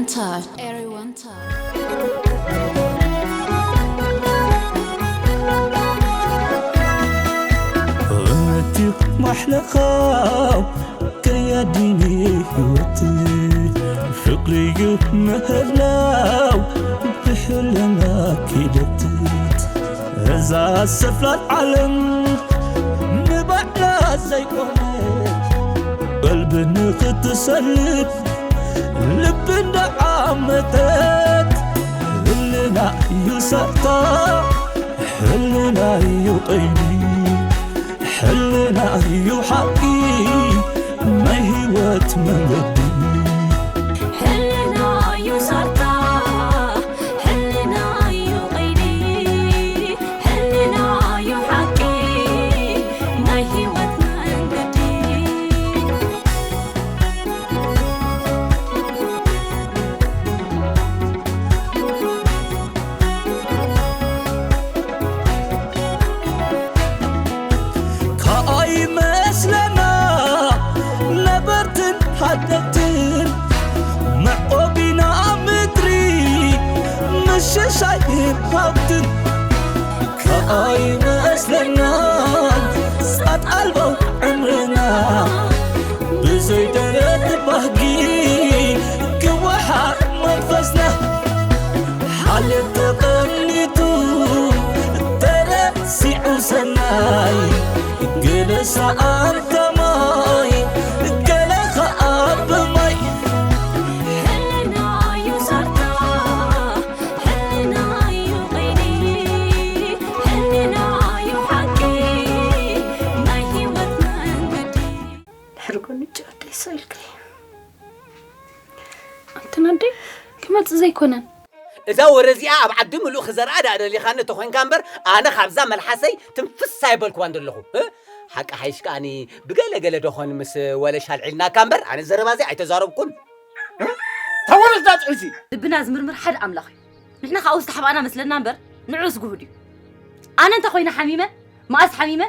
Everyone talk. እምነትዩ ማሕለኻው ከያዲኒ ህይወት ፍቕርዩ ምህላው ብሕልና ኪደት እዛ ሰፍላል ዓለም ንባዕላ ዘይኮነት ቀልቢ ንኽትሰልብ ልቢ እንዳዓመተት ህልና እዩ ሳታ ሕልና እዩ ቀይዲ ሕልና እዩ ሓቂ ናይ ህይወት መንገዲ ሕልና እዩ ሳታ ሕልና እዩ ቀይዲ ሕልና እዩ ሓቂ ናይ ህይወት መንገዲ ከኣይመስለና ነበርትን ሓደግትን መዕቆቢና ምድሪ ምሽሻይን ሃብትን ከኣይመስለና ጻት ኣልቦ ዕምርና ብዘይ ደረት ባህጊ ክወሓጥ መንፈስና ሓልዮት ተቐኒቱ ተረሲዑ ሰናይ ገለ ሰኣንታ ማይ ገለ ኸኣ ብማይ ሕልና እዩ ሰርታ ሕልና እዩ ቀይዲ ሕልና እዩ ሓቂ ናይ ህይወት መንገዲ ድሕሪ ጎኒ ጨወደይ ሰው ኢልካይ ኣንተን ኣደይ ክመጽእ ዘይኮነን እዛ ወረ እዚኣ ኣብ ዓዲ ምሉእ ክዘርኣ ደኣ ደሊኻኒ ተኾይንካ እምበር ኣነ ካብዛ መልሓሰይ ትንፍስ ኣይበልክዋን ዘለኹ ሓቂ ሓይሽ ከኣኒ ብገለ ገለ ደኾን ምስ ወለሽ ኣልዒልናካ እምበር ኣነ ዘረባዚ ኣይተዛረብኩን ተወለስዳ ጥዕሲ ልብና ዝምርምር ሓደ ኣምላኽ እዩ ንሕና ካብኡ ዝተሓባእና መስለና እምበር ንዑስ ጉሁድ እዩ ኣነ እንተ ኮይነ ሓሚመ መኣስ ሓሚመ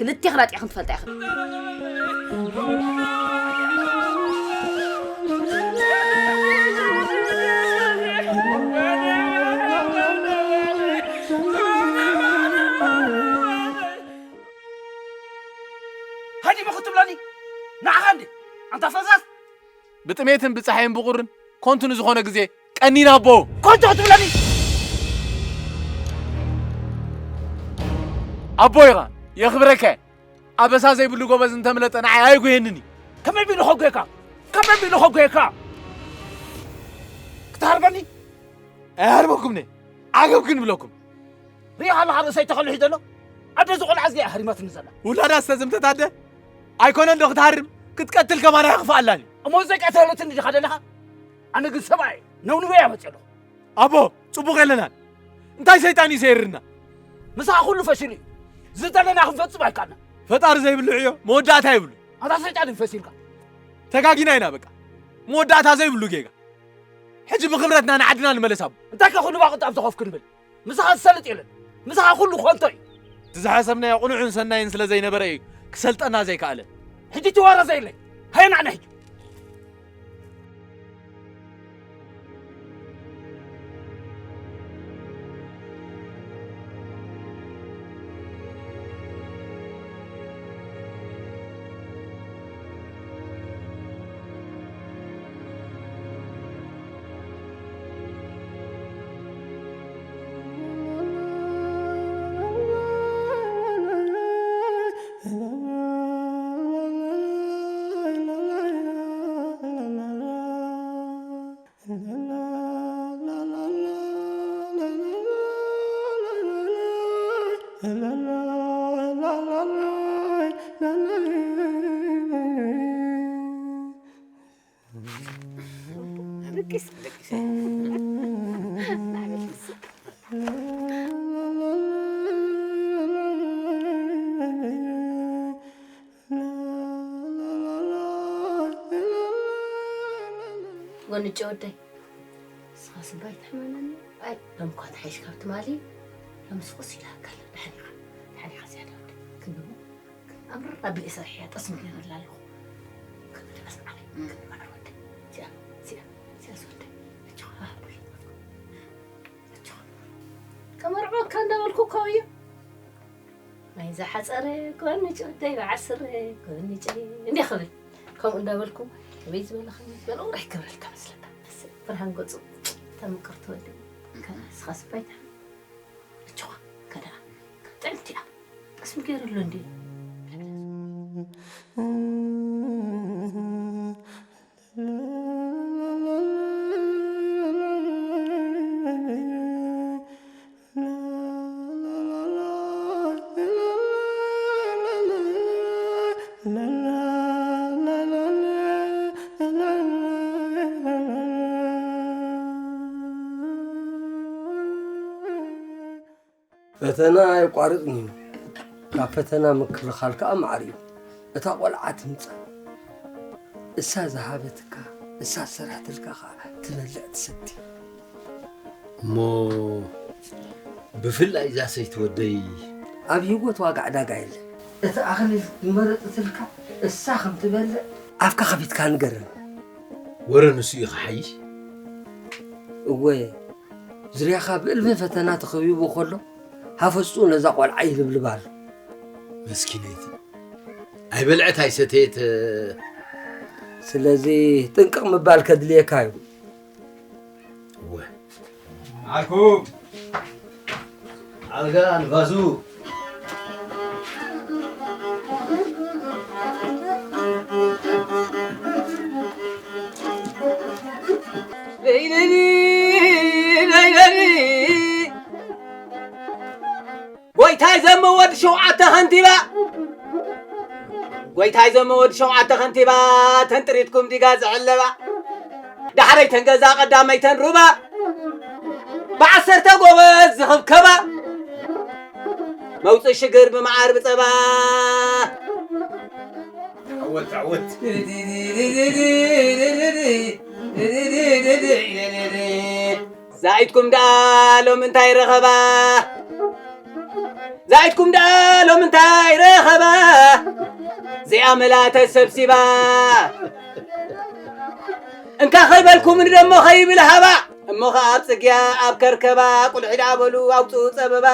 ክልቴ ክላጢዕኽን ትፈልጣ ኢኽን ሃዲመ ክትብለኒ ንዓኻ እንዲ ኣንታ ፈዛዝ ብጥሜትን ብጸሓይን ብቑርን ኮንቱ ንዝኾነ ግዜ ቀኒና ኣቦ ኮንቱ ክትብለኒ ኣቦ ኢኻ የኽብረካ ኣበሳ ዘይብሉ ጎበዝ እንተምለጠ ንዓይ ኣይጉየንን እዩ ከመይ ቢሉ ከጉየካ ከመይ ቢሉ ከጉየካ ክትሃርበኒ ኣይሃርበኩምኒ ዓገብ ግን ብለኩም ሪኢኻ ኣለኻ ርእሰይ ተኸልሑ ዘሎ ኣደ ዝቆልዓ እዚኣ ሃሪማትኒ ዘላ ውላዳ ዝተዝምተት ኣደ ኣይኮነን ዶ ክትሃርም ክትቀትል ከማን ኣይኽፍኣላን እዩ እሞ ዘይቀተለትኒ ዲኻ ዘለኻ ኣነ ግን ሰብኣይ ነውንበይ ኣመፅእ ኣለኹ ኣቦ ፅቡቕ የለናን እንታይ ሰይጣን እዩ ሰይርና ምሳኻ ኩሉ ፈሽሉ እዩ ዝደለና ክንፈፅም ኣይካልና ፈጣሪ ዘይብሉ ዕዮ መወዳእታ የብሉ ኣታ ሰይጣን እዩ ፈሲልካ ተጋጊና ኢና በቃ መወዳእታ ዘይብሉ ጌጋ ሕጂ ብኽብረትና ንዓድና ንመለስ ኣቦ እንታይ ከ ኩሉ ባቕጣ ኣብ ተኾፍ ክንብል ምሳኻ ዝሰልጥ የለን ምሳኻ ኩሉ ኮንቶ እዩ እቲ ዝሓሰብናዮ ቕኑዕን ሰናይን ስለ ዘይነበረ እዩ ክሰልጠና ዘይከኣለ ሕጂ እቲ ዋረ ዘየለይ ሃየናዕና ሕጂ ጎንጨ ወደይ ንስኻ ስባይ ትሕመነኒ ኣይ ሎም እኳ ተሓይሽ ካብ ትማሊ ሎም ስቁስ ኢላካ ኣሎ ድሓን ኢኻ ድሓን ኢኻ ዝያዳ ወደይ ክንሞ ኣምር ኣቢለ ሰሪሕያ ጠስሚ ገይረላ ኣለኹ ክብድዕስ ዓለይ ክንማዕር ወደይ ሲኣ ሲኣ ሲኣ ወደይ ተመርዖካ እንዳበልኩ እኮ እዩ። ማይ ዝሓፀረ ጎንጭ ወደይ ብዓስረ ጎንጭ እንዲያ ክብል። ከምኡ እንዳበልኩ፣ ኣበይ ዝበለ ከመይ ዝበለ ውራይ ክብረልካ መስለካ። ብርሃን ገፁ ተምቅርቲ ወደይ። ከ-፣ ስኻ ስባይታ። እችኻ፣ ከዳ፣ ጥዕምቲ እያ። ጠስሚ ገይሩ ኣሎ እንዲ። ፈተና ኣየቋርጽን እዩ። ካብ ፈተና ምክልኻል ከኣ ማዕረ እዩ። እታ ቆልዓ ትምጻእ። እሳ ዝሃበትካ፣ እሳ ዝሰርሐትልካ ከኣ ትበልዕ ትሰቲ። እሞ ብፍላይ እዛ ሰይቲ ወደይ ኣብ ህይወት ዋጋ ዕዳጋ የለን። እቲ ኣኽሊ ዝመረጸትልካ እሳ ከም ትበልዕ ኣፍካ ከፊትካ ንገረኒ። ወረ ንሱ እዩ ክሓይሽ። እወ፣ ዙርያኻ ብእልፊ ፈተና ተኸቢቡ ከሎ፣ ሃፈጹ ነዛ ቆልዓ ይልብልባ ኣሎ። መስኪነይቲ። ኣይበልዐት ኣይሰተየት። ስለዚ ጥንቅቕ ምባል ከድልየካ እዩ። እወ። ዓርኩ። ኣልጋ ንፋሱ። ለይለሊ፣ ለይለሊ። ጎይታይ ዘመ ወዲ ሸውዓተ ከንቲባ፣ ጎይታይ ዘመ ወዲ ሸውዓተ ከንቲባ፣ ተን ጥሪትኩም ዲጋ ዝሕለባ፣ ዳሕረይ ተን ገዛ ቀዳመይ ተን ሩባ፣ ብዓሰርተ ጎበዝ ዝኽብከባ፣ መውፅእ ሽግር ብመዓር ብፀባ። ተዓወት፣ ተዓወት። ዛኢድኩም ደኣ ሎም እንታይ ረኸባ? ዛኢድኩም ደኣ ሎም እንታይ ረኸባ? ዘይኣመላ ተሰብሲባ። እንካ ከይበልኩምኒ ደሞ ከይብል ሃባ። እሞ ኸኣ ኣብ ጽግያ ኣብ ከርከባ። ቁልሒ ደኣ በሉ ኣውጽኡ ጸበባ።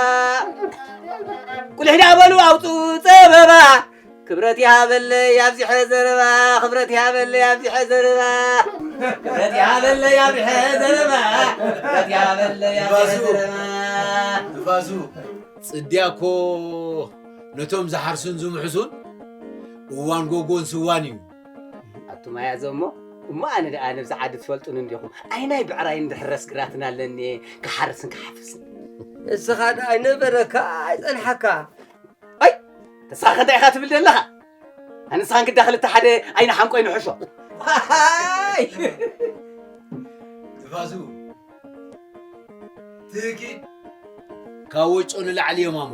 ቁልሒ ደኣ በሉ ኣውጽኡ ጸበባ። ክብረት ይሃበለይ ኣብዚሐ ዘረባ፣ ክብረት ይሃበለይ ኣብዚሐ ዘረባ። ክብረት ይሃበለይ ኣብዚሐ ዘረባ፣ ክብረት ይሃበለይ ኣብዚሐ ንፋሱ፣ ዘረባ። ንፋሱ፣ ጽድያ እኮ ነቶም ዝሓርሱን ዝምሕሱን እዋን ጎጎን ስዋን እዩ። ኣቱም ኣያዞ እሞ፣ እሞ ኣነ ደኣ ነብዚ ዓዲ ትፈልጡኒ እንዲኹም። ኣይናይ ብዕራይን ድሕረስ ግራትን ኣለኒ፣ ክሓርስን ክሓፍስን። ንስኻ ደኣ ኣይነበረካ፣ ኣይጸንሓካ። ኣይ፣ ንስኻ ከ እንታይ ኢኻ ትብል ዘለኻ? ኣነ ንስኻን ግዳ ክልተ ሓደ ኣይንሓምቆ ኣይንሕሾ። ኣይ! ንፋሱ፣ ትህኪት ካብ ወጮ ንላዕሊ እዮም ኣሞ።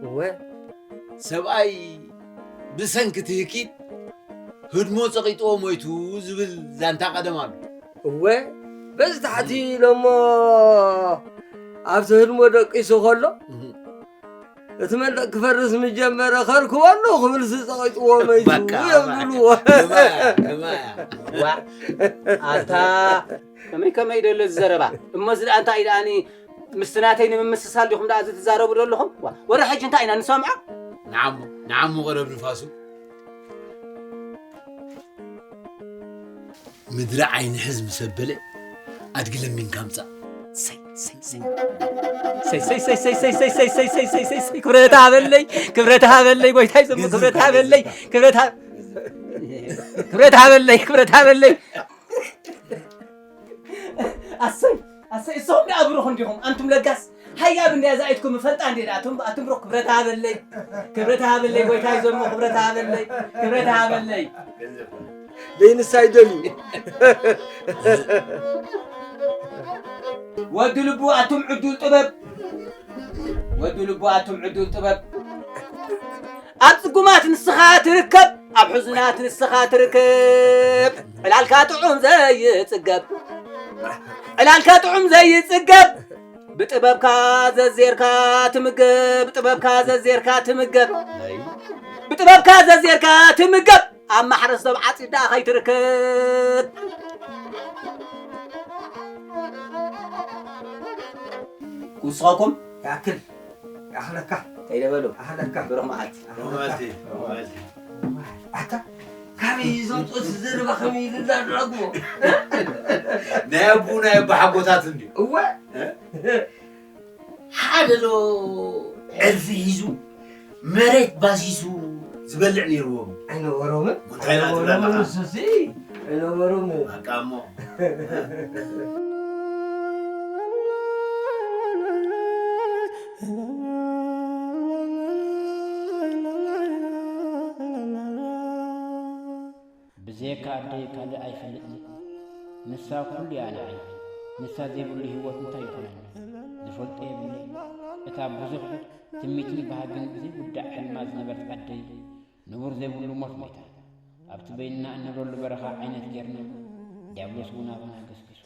እወ። ሰብኣይ ብሰንኪ ትህኪት ህድሞ ጸቒጥዎ ሞይቱ ዝብል ዛንታ ቀደም ኣሎ። እወ፣ በዚ ታሕቲ ኢሎሞ ኣብቲ ህድሞ ደቂሱ ከሎ፣ እህ። እቲ መንደቕ ክፈርስ ምስ ጀመረ፣ "ከርክቦ ኣሎ" ክብል ዝጸቒጥዎ መይቱ በቃ፣ የብልዎ። እማ እያ፣ እማ እያ። ዋ፣ ኣታ፣ ከመይ ከመይ ደሎ ዝዘረባ? እሞ እዚ ደኣ እንታይ ደኣኒ ምስቲ ናተይ ንምምስሳል ዲኹም ደኣ እዚ ትዛረቡ ደለኹም? ዋ፣ ወረ ሕጂ እንታይ ኢና ንሰምዖ? ንዓሞ፣ ንዓሞ ቀረብ ንፋሱ። ምድሪ ዓይኒ ሕዝ ምስ ኣበለ ኣድጊ ለሚንካ ምጻእ። ሰይ፣ ሰይ፣ ሰይ። ሰይ፣ ሰይ፣ ሰይ፣ ክብረት ሃበለይ፣ ክብረት ሃበለይ፣ ጎይታይ ዘሙ፣ ገንዘብ ክብረት ሃበለይ፣ ገንዘብ። ክብረት ሃ-፣ ክብረት ሃበለይ፣ ክብረት ሃበለይ። ኣሰይ፣ ኣሰይ፣ እሶም ደኣ ብሩኽ እንዲኹም፣ ኣንቱም ለጋስ። ሃያ ብንድያ ዛኢትኩም እፈልጣ እንዴ ደኣ፣ ኣቱም፣ ኣቱም ብሩኽ ክብረት ሃበለይ፣ ክብረት ሃበለይ፣ ጎይታይ ዘሙ፣ ክብረት ሃበለይ፣ ክብረት ሃበለይ። ደይንሳ ይደልዩ። ወዲ ልቡ ኣቱም ዕዱል ጥበብ፣ ወዲ ልቡ ኣቱም ዕዱል ጥበብ። ኣብ ጽጉማት ንስኻ ትርከብ፣ ኣብ ሕዙናት ንስኻ ትርከብ። ዕላልካ ጥዑም ዘይጽገብ፣ ዕላልካ ጥዑም ዘይጽገብ። ብጥበብካ ዘዜርካ ትምገብ፣ ብጥበብካ ዘዜርካ ትምገብ። ኣይ። ብጥበብካ ዘዜርካ ትምገብ። ኣብ ማሕረስ ሰብ ዓጺድ ደኣ ከይትርከብ። ክውስኸኩም? ይኣክል። ይኣኽለካ። ከይደ በሉ። ይኣኽለካ። ብሩኽ መዓልቲ። ይኣኽለካ። ኣታ፣ ካበይ እዩ ዘምፅኦ እዚ ዘረባ ከመይ ኢሉ እንዳደረግሞ? ናይ ኣቦኡ ናይ ኣቦሓጎታት እንድዩ። እወ። እ? ሓደ ሎ ዕርፊ ሒዙ መሬት ባሲሱ ዝበልዕ ነይርዎም። ኣይነበሮምን። እንታይ ኢና ትብላ ኣለኻ? ኣይነበሮምን፣ ንሱሲ ኣይነበሮምን። በቃ እሞ። ብዘየካ ኣደይ ካልእ ኣይፈልጥን። ንሳ ኩሉ እያ ንዓይ። ንሳ ዘይብሉ ህይወት እንታይ ይኾነኒ? ዝፈልጦ የብለይ። እታ ብዙሕ ትምኒትን ባህግን ዘይውዳእ ሕልማ ዝነበረት ኣደይ ንቡር ዘይብሉ ሞት ሞይታ። ኣብቲ በይንና እንብረሉ በረኻ ዓይነት ጌርና፣ ዲያብሎስ እውን ኣባና ገስጊሱ።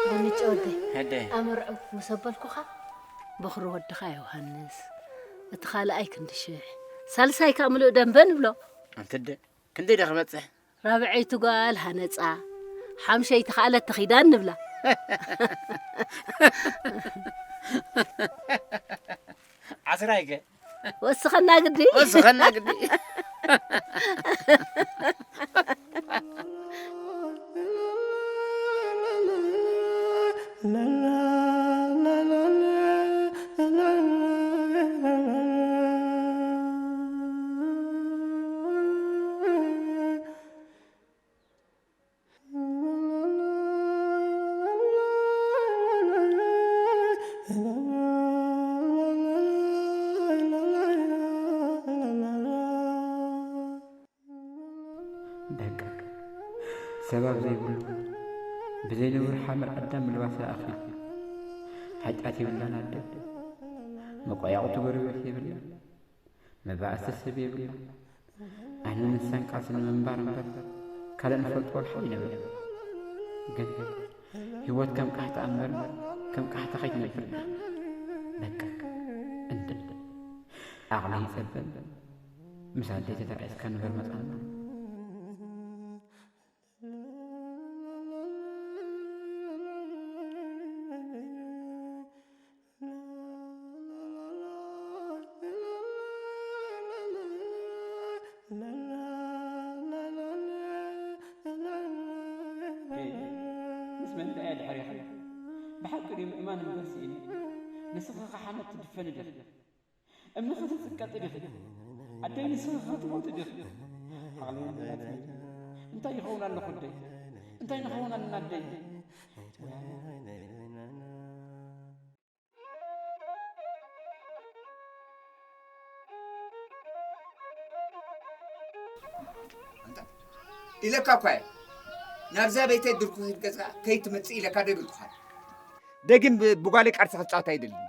ባንጭ ወደይ፣ ኣደ። ኣመርዕው ምስ ኣበልኩኻ፣ በኹሪ ወድኻ ዮሃንስ፣ እቲ ካልኣይ ክንዲ ሽሕ፣ ሳልሳይ ከኣ ምሉእ ደንበ ንብሎ። ኣንተ ኣደ፣ ክንደይ ዶ ክበጽሕ? ራብዐይቲ ጓል ሃነጻ፣ ሓምሸይቲ ከኣለት ተኺዳን ንብላ። ዓስራይ ከ? ወስኸና ግዲ። ወስኸና ግዲ። በቃ፣ ሰብ ኣብ ዘይብሉ፣ ብዘይ ነውሪ ሓመድ ኣዳም ምልባሳ ኣኺሉ። ሓጢኣት የብላን ኣደ። መቋያቑቲ ጎረቤት የብላን። መባእሲ ሰብ የብላን። ኣነ ንሳን ቃልሲ ንምንባር እምበር፣ ካልእ ንፈልጦ ወልሓ ኣይነበረን። ግን ህይወት ከም ቃሕታ እምበር፣ ከም ቃሕታ ከይትነብር ድያ። በቃ፣ እንድል። ዓቕሊ ይጸበብ። ምስ ኣደይ ተተራኢስካ ንበር መጻና። ምስ መን ደኣ እየ ድሕሪኻ? ብሓቂ ድዩ ምእማን እምበር ስኢነ? ንስኺ ከ ሓመድ ትድፈኒ ዲኺ? እምኒ ክትጽቀጢ ዲኺ? ኣደይ ንስኺ ክትሞቲ ዲኺ? ዓቕለይ የብላትኒ። እንታይ ይኸውን ኣለኹ ኣደይ? እንታይ ንኸውን ኣለና ኣደይ? ኢለካ እኳ እየ። ናብዛ ቤተይ ድርኩ ሂድ ገጽካ ከይትመጽእ ኢለካ ዶ ይብልኩኻ? ደጊም ብ-፣ ብጓለይ ቃልሲ ክትጻወት ኣይደልን።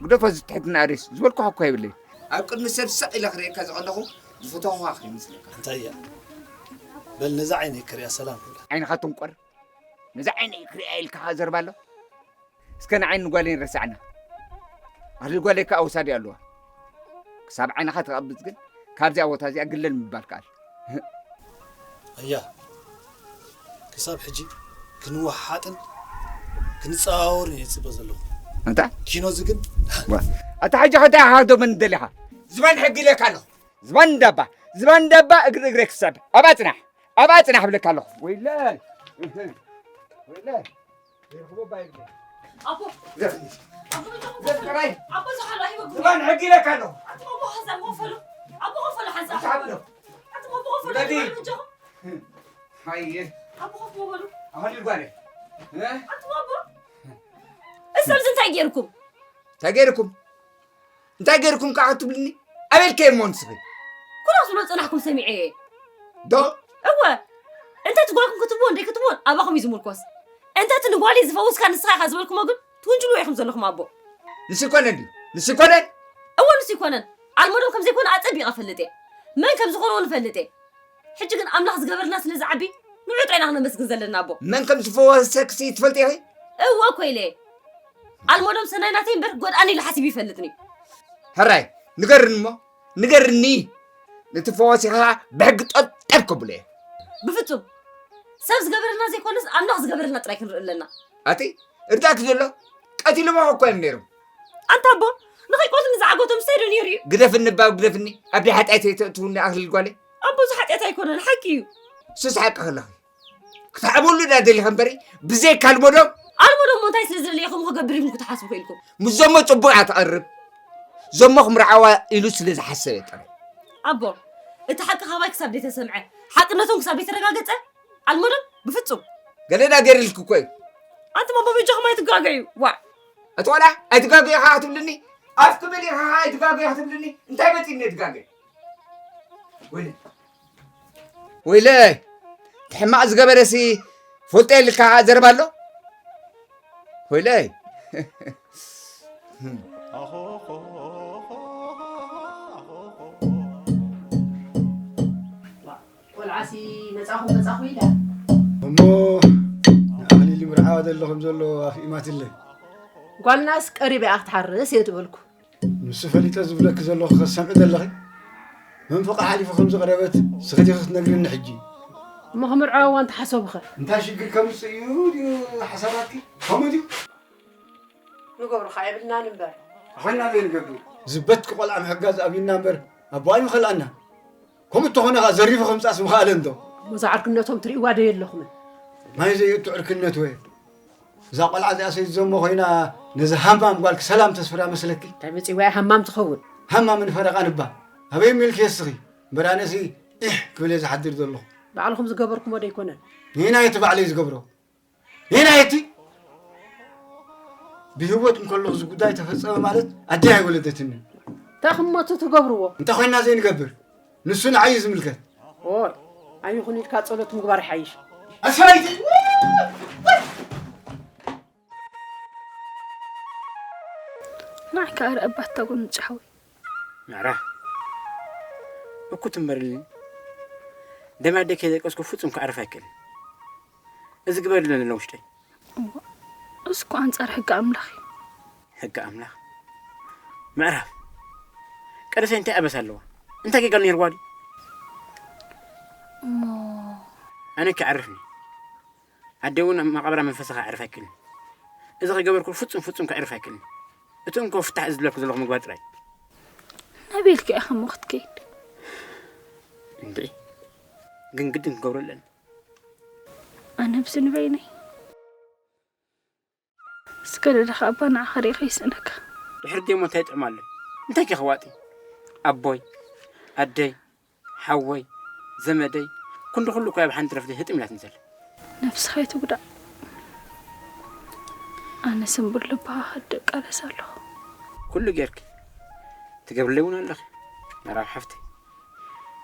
ግደፎ፣ እዚ ትሕትና ርእስ ዝበልኩኻ እኳ የብለይ። ኣብ ቅድሚ ሰብ ሰቕ ኢለ ክርእየካ ዝቐለኹ ዝፈተኹኻ ከይመስለካ። እንታይ እያ? በል ነዛ ዓይነይ ክርእያ ሰላም ክብላ። ዓይንኻ ትንቆር። ነዛ ዓይነይ ክርእያ ኢልካ ዘረባ ኣሎ። እስከ ንዓይን ንጓለይን ረሳዕና። ኣኽሊል ጓለይ ከኣ ውሳድ ኣለዋ። ክሳብ ዓይንኻ ትቐብጽ ግን ካብዚኣ ቦታ እዚኣ ግለል ምባል ከኣል። ኣያ፣ ክሳብ ሕጂ ክንወሓጥን ክንጸዋወርን እየ ዝጽበ ዘለኹ። እንታይ? ኪኖ እዚ ግን ዋ፣ ኣታ ሕጂ ከታ ኢኻ ዶ መን ደሊኻ? ዝባን ሕጊ ኢለካ ኣለኹ። ዝባን እንዳባ፣ ዝባን እንዳባ እግሪ እግሪ ክሳብ። ኣብኣ ጽናሕ፣ ኣብኣ ጽናሕ እብለካ ኣለኹ። ወይለይ፣ ወይለይ። ይርኽቦ ባይብል። ኣቦ፣ ዘፍኒ። ኣቦ፣ በጃኹም ዘፍቅራይ። ኣቦ፣ ዝሓሉ ኣይበግሩ። ዝባን ሕጊ ኢለካ ኣለኹ። ኣቱም ኣቦ፣ ሓንሳብ ኮፈሉ። ኣቦ፣ ኮፈሉ፣ ሓንሳብ። ዝሓሉ። ኣቱም ኣቦ፣ ኮፈሉ፣ ውለዲ። ኣቱም ኣቦ፣ በጃኹም። ሃየ። ኣቦ፣ ኮፍ በሉ። ኣኽሊል ጓለይ። እ? ኣቱም ኣቦ፣ እሰብ እዚ እንታይ ገይርኩም? እንታይ ገይርኩም? እንታይ ገይርኩም ከዓ ክትብልኒ? ኣበልከ እሞ ንስኺ? ኩሉ ክትብሎ ዝጸናሕኩም ሰሚዐ እየ። ዶ? እወ። እንተ እቲ ጓልኩም ክትብዎ እንደ ክትብዎን ኣባኹም እዩ ዝምርኮስ። እንተ እቲ ንጓለይ ዝፈውስካ ንስኻ ኢኻ ዝበልኩሞ ግን ትውንጅልዎ ኢኹም ዘለኹም ኣቦ። ንሱ ይኮነን ድዩ? ንሱ ይኮነን? እወ ንሱ ይኮነን። ኣልመዶም ከም ዘይኮነ ኣጸቢቐ እፈልጥ እየ። መን ከም ዝኾነ እውን እፈልጥ እየ። ሕጂ ግን ኣምላኽ ዝገበርልና ስለ ዝዓቢ ንዑ ጥራይ ኢና ክነመስግን ዘለና ኣቦ። መን ከም ዝፈወሰክሲ ትፈልጢ ኢኺ? እወ እኮ ኢለ እየ። ኣልመዶም ሰናይ ናተይ እምበር ጎድኣኒ ኢሉ ሓሲቡ ይፈልጥኒ። ሕራይ ንገርኒ እሞ ንገርኒ። ነቲ ፈዋሲ ኸዓ ብሕጊ ጠጠር ከብሎ እየ። ብፍጹም። ሰብ ዝገበረልና ዘይኮነስ ኣምላኽ ዝገበረልና ጥራይ ክንርኢ ኣለና። ኣቲ እርዳእኪ ዘሎ ቀቲሎሞ እኮ እዮም ነይሮም። ኣንታ ኣቦ ንኸይቆትኒ ዝዓገቶም ሰይዶ ነይሩ እዩ። ግደፍኒ እባ ግደፍኒ። ኣብ ሓጢኣተይ ተእትውኒ ኣኽሊል ጓለይ። ኣቦ እዚ ሓጢኣት ኣይኮነን ሓቂ እዩ። ሱስ ሓቂ ከለኺ ክትሓብኡሉ ኢና ደሊኻ እምበሪ ብዘይካ ኣልመዶም ኣልመዶም እሞ እንታይ ስለ ዘድለየ ከምኡ ክገብር ኢልኩም ክትሓስቡ ክኢልኩም? ምስዞሞ ጽቡቕ እያ ትቐርብ። ዞሞ ክምርዓዋ ኢሉ ስለ ዝሓሰበ ጥራይ። ኣቦ እቲ ሓቂ ካባይ ክሳብ ዘይተሰምዐ ሓቅነቶም ክሳብ ዘይተረጋገጸ ኣልመዶም ብፍጹም። ገለ ዳ ገይርልኪ እኮ እዩ። ኣንቱም ኣቦ በጃኹም ኣይትጋገዩ ዋእ። ኣቲ ቆልዓ ኣይትጋገዩ ኢኻ ክትብልኒ? ኣፍኪ መሊእኻ ኸዓ ኣይትጋገዩ ክትብልኒ? እንታይ መጺእኒ እየ ትጋገ? ወይለ ወይለይ እቲ ሕማቕ ዝገበረሲ ፈልጦ የልካ ዘረባ ኣሎ ወይለይ ቆልዓሲ መጻኹ መጻኹ ኢላ እሞ ንኣኽሊል ምርዓዋ ዘሎ ከም ዘሎ ኣፍኢማትለይ ጓልናስ ቀሪባ እያ ክትሓርስ እየ ዝበልኩ ንሱ ፈሊጠ ዝብለኪ ዘለኹ ከሰምዒ ዘለኺ መንፈቓ ሓሊፉ ከም ዝቐረበት ስኺ ዲኺ ክትነግርኒ ሕጂ እሞ ክምርዓዋ እዋ እንተሓሰቡኸ እንታይ ሽግር ከምፅእ እዩ ድዩ ሓሳባትኪ ከምኡ ድዩ ንገብሮ ከዓ የብልናን እምበር ኣኾይና ዘይንገብር ዝበትኪ ቆልዓ ምሕጋዝ ኣብዩና እምበር ኣቦኣ ይኸልኣና ከምኡ እንተኾነ ከዓ ዘሪፉ ከምፅኣስ ምኸኣለ እንዶ እሞ እዛ ዕርክነቶም ትርእይዋ ዶ የለኹምን ማይ ዘየእቱ ዕርክነት ወየ እዛ ቆልዓ እዚኣ ሰይት ዘሞ ኮይና ነዚ ሃማም ጓል ክሰላም ተስፍራ መስለኪ? እንታይ መጺዋ እያ ሃማም ትኸውን? ሃማምን ፈረቓን እባ ኣበይ ሚልኪ እስኺ? እምበር ኣነሲ ኢሕ ክብል እየ ዝሓድር ዘለኹ። ባዕልኹም ዝገበርኩሞ ዶ ኣይኮነን? ንየናይ እቲ ባዕለይ ዝገብሮ? ንየናይ እቲ? ብህይወት እንከለኹ እዚ ጉዳይ ተፈጸመ ማለት ኣደይ ኣይወለደትንን። እንታይ ክመቱ ትገብርዎ? እንታይ ኮይና ዘይንገብር? ንሱ ንዓይ እዩ ዝምልከት። ኦይ ኣይኹን ኢልካ ጸሎት ምግባር ይሓይሽ። ኣሰበይቲ ንዓይ ከኣ ርአ ባታ ጎንጭ ሓወይ። ምዕራፍ እኩ ትንበርልኒ ደም ኣደይ ከይደቀስኩ ፍጹም ክዓርፍ ኣይክእልን። እዚ ግበርልኒ ኣሎ ውሽጠይ። እዋ፣ እዚ እኮ ኣንጻር ሕጊ ኣምላኽ እዩ። ሕጊ ኣምላኽ? ምዕራፍ ቀደሰይ እንታይ ኣበሳ ኣለዋ? እንታይ ጌጋ ነይርዋ ድዩ? እሞ ኣነ ከዕርፍኒ ኣደ እውን ኣብ መቓብራ መንፈሳ ከዕርፍ ኣይክእልን። እዚ ከይገበርኩ ፍጹም ፍጹም ከዕርፍ ኣይክእልን። እቲ እንኮ ፍታሕ እዚ ዝብለኩ ዘለኹ ምግባር ጥራይ። ናበይ ኢልካ ኢኻ እሞ ክትከይድ? እንድዒ ግን ግድን ክገብሮ ኣለኒ። ኣነ ብዚ ንበይነይ ስገደደ ከኣ እባ ንዓኻ ሪኤ ከይስእነካ። ድሕሪ ደሞ እንታይ ጥዕሚ ኣሎ? እንታይ ከ ክዋጥ እዩ? ኣቦይ፣ ኣደይ፣ ሓወይ፣ ዘመደይ፣ ክንዲ ኩሉ እኮ ኣብ ሓንቲ ረፍዲ ህጥም ኢላትኒ ዘላ። ነብስኻ ኣይትጉዳእ። ኣነ ስንቡል ልብኻ ክድቃለስ ኣለኹ። ኩሉ ጌርኪ ትገብርለይ እውን ኣለኺ ምዕራብ ሓፍተይ።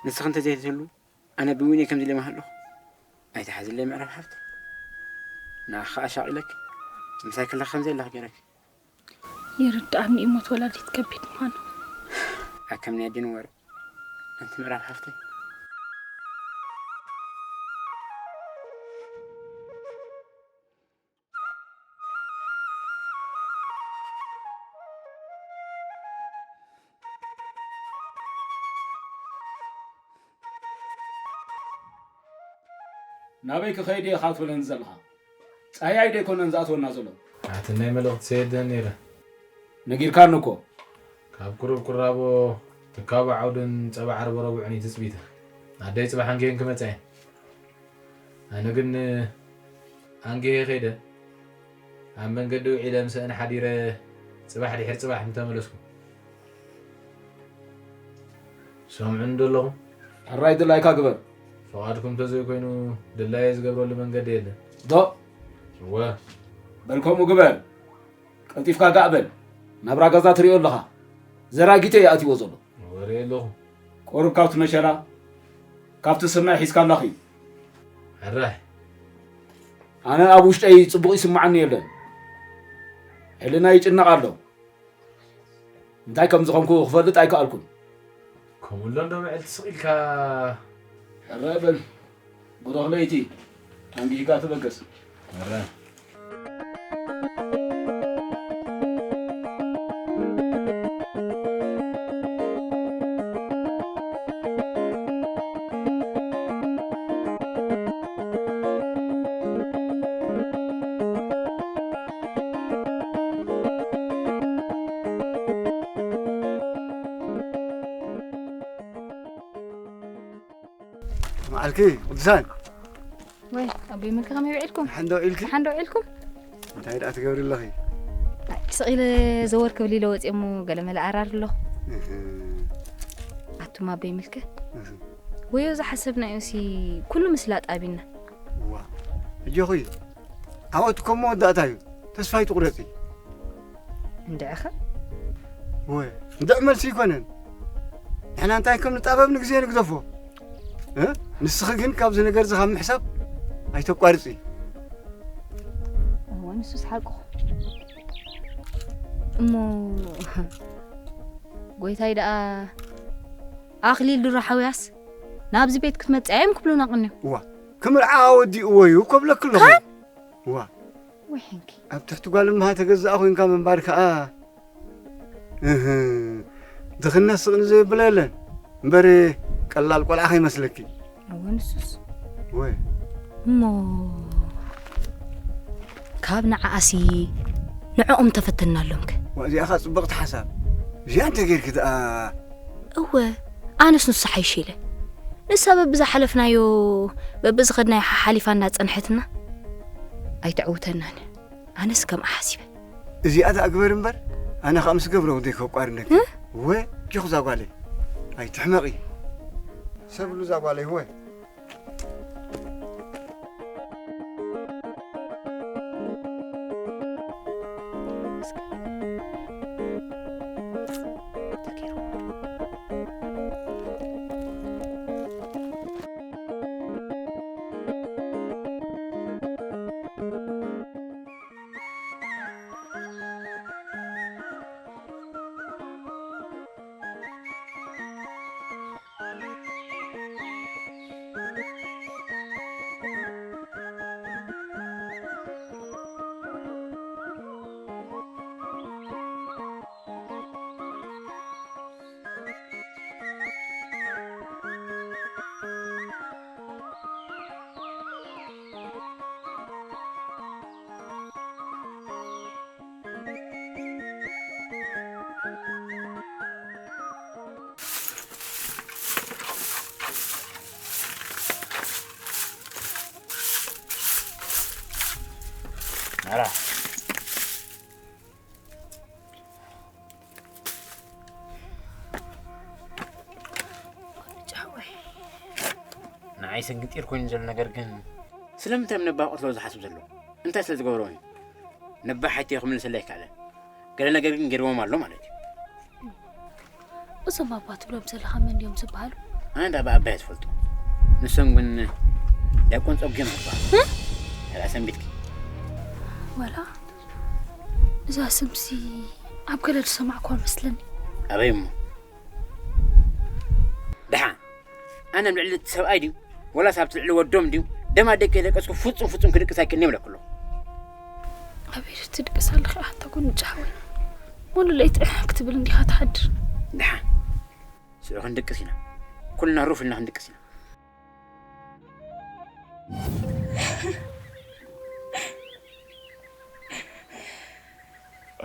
ንስኺ እንተዘይትህሉ ኣነ ብዊን እየ ከምዚ ኢለ ምሃለኹ። ኣይትሓዝለይ ምዕራብ ሓፍተይ። ንዓኺ ኣሻቒለኪ ምሳይ ከለኺ ከምዘየለኺ ገይረኪ። ይርድኣኒ እዩ ሞት ወላዲት ከቢድ ምዃኑ። ኣከም ናይ ኣዴን ወረ ኣንቲ ምዕራብ ሓፍተይ። ናበይ ክኸይድ እየ ካብ ትብለኒ ዘለኻ? ጻህያይ ዶ ኣይኮነን ዝኣትወና ዘሎ? ኣቲ ናይ መልእኽቲ ሰየደን ነይረ። ነጊርካኒ እኮ። ካብ ቁሩብ ቁራቦ ትካቦ ዓውድን ጸባ ዓርቢ ረቡዕን እዩ ትጽቢተ። ኣደይ ጽባሕ ኣንጊሀን ክመጻ እየን። ኣነ ግን ኣንጊሀ ከይደ ኣብ መንገዲ ውዒለ ምሰአን ሓዲረ ጽባሕ ድሕሪ ጽባሕ ምተመለስኩ። ሰምዑኒ ዶ ኣለኹም? ሕራይ ድላይካ ግበር። ፍቓድኩም ተዘይኮይኑ ድላየ ዝገብረሉ መንገዲ የለን። ዶ? እወ። በል ከምኡ ግበር። ቀልጢፍካ ጋእ በል። ናብራ ገዛ ትሪኦ ኣለኻ። ዘራጊተ እዩ ኣትይዎ ዘሎ። ወረ ኣለኹ። ቁሩብ ካብቲ መሸላ ካብቲ ስርናይ ሒዝካ ኣላኺ። ሕራይ። ኣነ ኣብ ውሽጠይ ጽቡቕ ይስምዓኒ የለን። ሕልናይ ይጭነቕ ኣሎ። እንታይ ከም ዝኾንኩ ክፈልጥ ኣይከኣልኩን። ከምኡ ኣሎ እንዶ ብዕልቲ ስቕ ኢልካ። ሕራይ በል። ብሩኽ ለይቲ። ኣንጊህካ ተበገስ። ሕራይ። ኣልኪ ቅዱሳን። ወይ ኣቦይ ምልኪ ከመይ ውዒልኩም? ሓንዶ ኢልኪ? ሓንዶ ውዒልኩም? እንታይ ደኣ ትገብሪ ኣለኺ? ስቕ ኢለ ዘወር ክብል ኢለ ወፂኦሞ ገለ መለ ኣራር ኣለኹ። ኣቱም ኣቦይ ምልኪ፣ ወዮ ዝሓሰብናዮ ሲ ኩሉ ምስላ ጣቢና። ዋ፣ ሕጂ ኹይ፣ ዓወት ከም መወዳእታ እዩ። ተስፋ ኣይትቑረጺ። እንድዕኸ? ወይ፣ እንድዕ መልሲ ኣይኮነን። ንሕና እንታይ ከም ንጣበብ ንግዜ ንግደፎ። እ? ንስኺ ግን ካብዚ ነገር እዚ ካብ ምሕሳብ ኣይተቋርጺ። እወ፣ ንሱስ ሓቁ። እሞ ጎይታይ ደኣ ኣኽሊል ድሮ ሓውያስ ናብዚ ቤት ክትመጽእ እዮም ክብሉና ቀንዮም። እዋ፣ ክምርዓ ወዲእዎ እዩ ከብለኪ ኣለኹ። እዋ። ወይሕንኪ። ኣብ ትሕቲ ጓል እምሃ ተገዛእ ኮይንካ ምንባር ከኣ፣ እህ፣ ድኽነት ስቕ ንዘይብሎ የለን። እምበር ቀላል ቆልዓ ከይመስለኪ። እወ፣ ንሱስ። ወይ። እሞ ካብ ንዓኣሲ ንዕኦም ተፈተናሎምከ? ዋ፣ እዚኣ ኸኣ ጽብቕቲ ሓሳብ። እዚኣ እንተ ጌርኪ ደኣ። እወ፣ ኣነስ ንሱ ሓይሽ ኢለ። ንሳ በብዝሓለፍናዮ፣ በብዝኸድናዮ ሓሓሊፋ እንዳጸንሐትና፣ ኣይተዕውተናን። ኣነስ ከምኣ ሓሲበ። እዚኣ ደኣ ግበር እምበር፣ ኣነ ኸኣ ምስ ገብረ ወደይ ከቋርነኪ። እ? እወ፣ ጆኽ እዛ ጓለይ። ኣይትሕመቒ። ሰብሉ እዛ ጓለይ፣ እወ። ናራ። ጫወይ። ንዓይ ሰንግጢር ኮይኑ ዘሎ ነገር ግን ስለምንታይ ነባ ቅትሎ ዝሓስብ ዘሎ? እንታይ ስለ ዝገብሮ እዩ? ነባ ሓይተዮ ክምልሰለይ ኣይከኣለን። ገለ ነገር ግን ገይርዎም ኣሎ ማለት እዩ። እዞም ኣባ ትብሎም ዘለኻ መን እዮም ዝበሃሉ? ኣነ እንዳ ብኣባይ ትፈልጦ። ንሶም ግን ዲያቆን ጸጉዮም ዝበሃሉ። እ? ርኣ ሰንቢትኪ። ወላ እዛ ስምሲ ኣብ ገለ ዝሰማዕኳ መስለኒ። ኣበይ እሞ? ደሓን ኣነ ኣብ ልዕሊ እቲ ሰብኣይ ድዩ ወላስ ኣብቲ ልዕሊ ወዶም ድዩ ደማ ደቂ ደቀስኩ ፍጹም ፍጹም ክድቅስ ኣይክእልን እብለኩ ኣለኹ። ኣቤት ትድቅስ ኣለኺ ኣታ ጎንጫ ሓወይ። ሙሉ ለይቲ ክትብል እንዲኻ ትሓድር። ደሓን ስዑ ክንድቅስ ኢና። ኩልና ሩፍ ኢልና ክንድቅስ ኢና።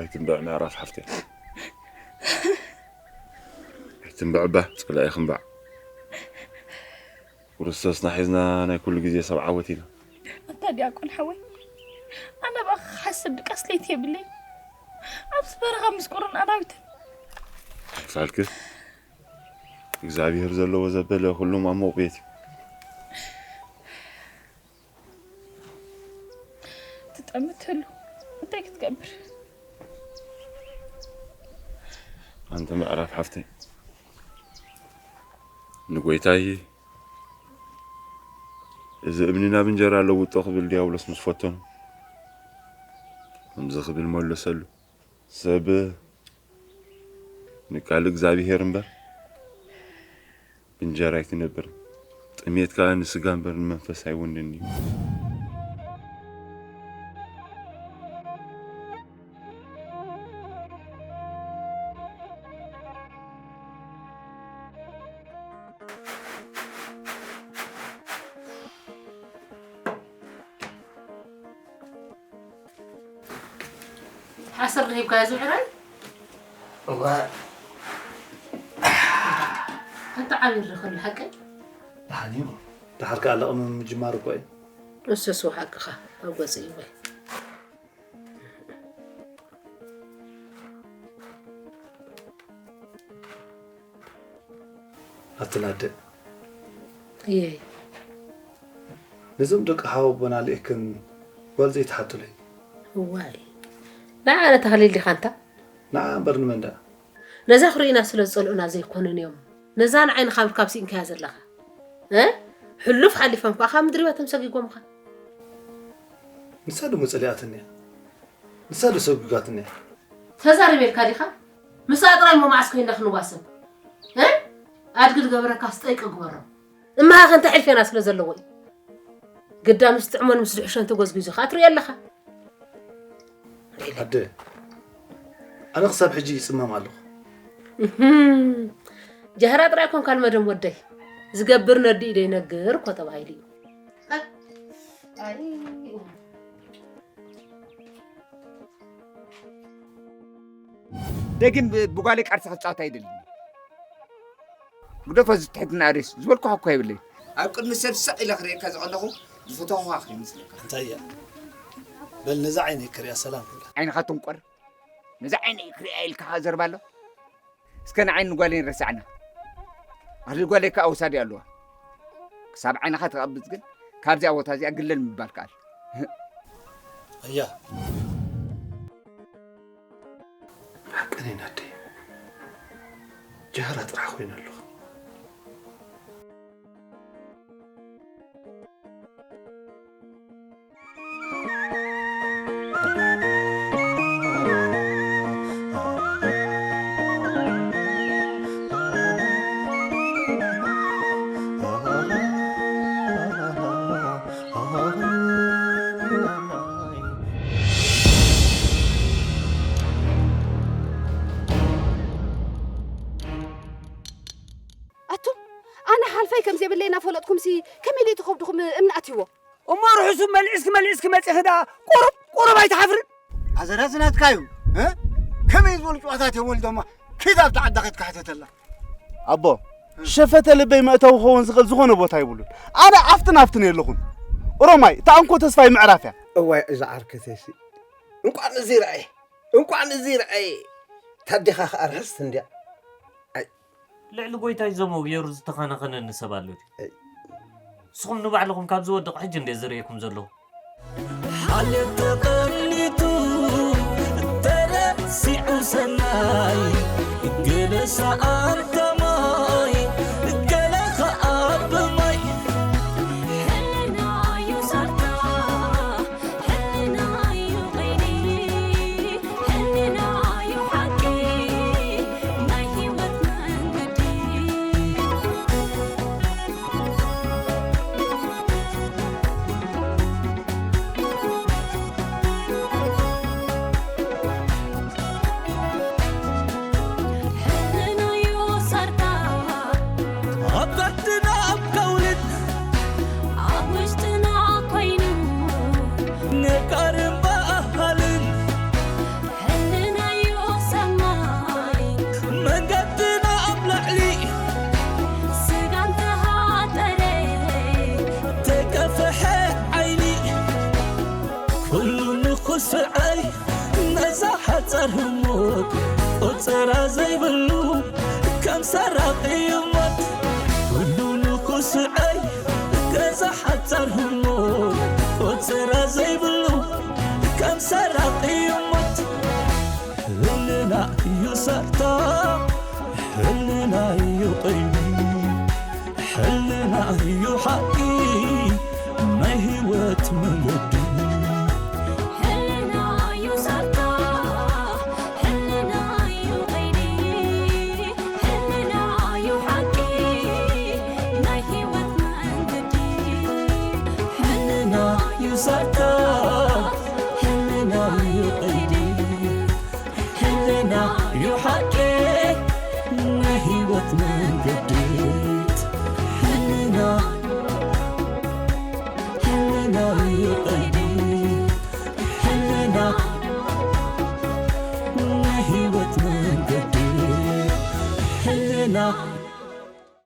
ኣይትንብዕ ምዕራፍ ሓፍተይ። ኣይትንብዕ እባ፣ ጸላኢ ክንባዕ። ክርስቶስና ሒዝና ናይ ኩሉ ግዜ ሰብ ዓወት ኢና። ኣንታ ዲያቆን ሓወይ፣ ኣነ ብኣኻ ክሓስብ ድቃስ ለይቲ የብለይ። ኣብዚ በረኻ ምስ ቁርን ኣራዊትን። ክፋልክ እግዚኣብሔር ዘለዎ ዘበለ ኩሉ ማሙቕ ቤት እዩ። ትጠምት ህሉ እንታይ ክትገብር? ኣንተ ምዕራፍ ሓፍተይ፣ ንጎይታይ እዚ እምኒ ናብ እንጀራ ለውጦ ክብል ዲያብሎስ ምስ ፈተኑ፣ ከምዚ ክብል መለሰሉ፣ ሰብ ንቃል እግዚኣብሔር እምበር ብእንጀራ ኣይትነብርን። ጥሜት ከኣ ንስጋ እምበር ንመንፈስ ኣይወንን እዩ። ሓሰር ረኺብካዮ ዝውዕራይ? እዋ። ኣታ ዓብዩ ዝረኸሉ ሓቀይ? ደሓን እዩ። ደሓር ከኣ ለቕሚ ምጅማር እኮ እዩ። እሱስ ሓቅኻ ኣብ ገጽ እዩ ወይ። ኣትናደ እየይ። ነዞም ደቂ ሓወቦና ልኢክን ጓል ዘይትሓቱለይ። እዋይ፣ ንዓ ነታ ክሊል ዲኻ እንታ? ንዓ እምበር ንመን ደኣ? ነዛ ክርእዩና ስለ ዝጸልኡና ዘይኮኑን እዮም። ነዛ ንዓይ ንኻብር ካብ ስኢንካያ ዘለኻ። እ? ሕሉፍ ሓሊፎም ከኣ ካብ ምድሪ ቤቶም ሰጊጎምኻ። ንሳ ድሞ ጸሊኣትኒ እያ። ንሳ ዶ ሰጒጋትኒ እያ? ተዛሪበልካ ዲኻ? ምስኣ ጥራይ እሞ መዓስ ኮይንና ክንዋሰብ? እ? ኣድጊ ዝገበረካስ ጠይቂ ግበሮ። እምሃኸ እንተ ሕልፌና ስለ ዘለዎ እዩ። ግዳ ምስ ጥዕሞን ምስ ድሕሾን ተጎዝጒዙ ኸኣ ትርእዮ ኣለኻ። ኣደ፣ ኣነ ክሳብ ሕጂ ይጽመም ኣለኹ። እህም፣ ጃህራ ጥራይ ኮንካ ልመዶም ወደይ። ዝገብር ነዲኡ ዶ ይነግር እኮ ተባሂሉ እዩ። ኣይ። ደጊም ብ-፣ ብጓለይ ቃልሲ ክጻወት ኣይደልን። ግደፎ፣ እዚ ትሕትና ርእስ ዝበልኩኻ እኮ የብለይ። ኣብ ቅድሚ ሰብ ስቕ ኢለ ክርእየካ ዝቐለኹ ዝፈተኹኻ ከይመስለካ። እንታይ እያ? በል ነዛ ዓይነይ ክርእያ ሰላም ክብላ። ዓይንኻ ትንቆር። ነዛ ዓይነይ ክርእያ ኢልካ ዘርባ ኣሎ። እስከ ንዓይን ንጓለይን ረሳዕና። ኣኽሊል ጓለይ ከኣ ውሳድ ኣለዋ። ክሳብ ዓይንኻ ትቐብጽ ግን ካብዚኣ ቦታ እዚኣ ግለል ምባል ከኣል። ኣያ። ሓቀኔን ኣደይ። ጃህራ ጥራሕ ኮይነ ኣለኹ። ኣቱም፣ ኣነ ሓልፋይ ከም ዘይብለይ እናፈለጥኩምሲ፣ ከመይ ኢሉ እቲ ከብድኹም እምኒ ኣትይዎ? እሞ ርሑሱ መልዒስኪ መልዒስኪ መጺኺ ደኣ ቁሩብ ቁሩብ ኣይትሓፍርን? ኣዘራዚ ናትካ እዩ፣ እ? ከመይ ዝበሉ ጨዋታት እዮም ወሊዶማ? ኪድ ኣብታ ዓዳ ኸይድካ ሕተተላ። ኣቦ፣ ሸፈተ ልበይ መእተዊ ክኸውን ዝኽእል ዝኾነ ቦታ ይብሉን። ኣነ ኣብትን ኣብትን የለኹን። ኦሮማይ፣ እታ እንኮ ተስፋይ ምዕራፍ እያ። እዋይ፣ እዛ ዓርከተይሲ። እንቋዕ እዚ ረኣየ፣ እንቋዕ እዚ ረኣየ። ታዴኻ ኸኣ ርሕስቲ እንድያ። ኣይ። ልዕሊ ጎይታይ ዘመው ገይሩ ዝተኸናኸነኒ ሰብ ኣሎ ድዩ? ኣይ። ንስኹም ንባዕልኹም ካብ ዝወድቕ ሕጂ እንድየ ዝርእየኩም ዘለኹ። ሓልዮት ተቐኒቱ ተረሲዑ ሰናይ፣ ገለ ሰኣን ከማይ፣ ገለ ኸኣ ብማይ። ሕልናዩ ሳርታ፣ ሕልናዩ ቐይዲ፣ ሕልናዩ ሓቂ፣ ናይ ህይወት መንገዲ። ሕልናዩ ሳርታ፣ ኣብ ዓድና ኣብ ከውልን፣ ኣብ ውሽጥና ኮይኑ፣ ነጋርን በሃልን። ሕልናዩ ሰማይ፣ መንገድና ኣብ ላዕሊ፣ ስጋ እንተሃጠረ፣ ተከፍሐ ዓይኒ፣ ኩሉ ንኽስዐይ ነዛ ሓጻር ህሞት፣ ቆጸራ ዘይብሉ ከም ሰራቒ ሞት። ኩሉ ንኽስዐይ ነዛ ሓጻር ህሞት፣ ቆጸራ ዘይብሉ ከም ሰራቒ ሞት። ሕልና እዩ ሳርታ፣ ሕልና እዩ ቀይዲ፣ ሕልና እዩ ሓቂ ናይ ህይወት መንገዲ። ሕልና እዩ ሳርታ፣ ሕልና እዩ ቀይዲ፣ ሕልና እዩ ሓቂ ናይ ህይወት መንገዲ። ሕልና እዩ ሳርታ፣ ሕልና እዩ ቀይዲ፣ ሕልና እዩ ሓቂ ናይ ህይወት መንገዲ። ሕልና፣ ሕልና እዩ ቀይዲ፣ ሕልና ናይ ህይወት መንገዲ። ሕልና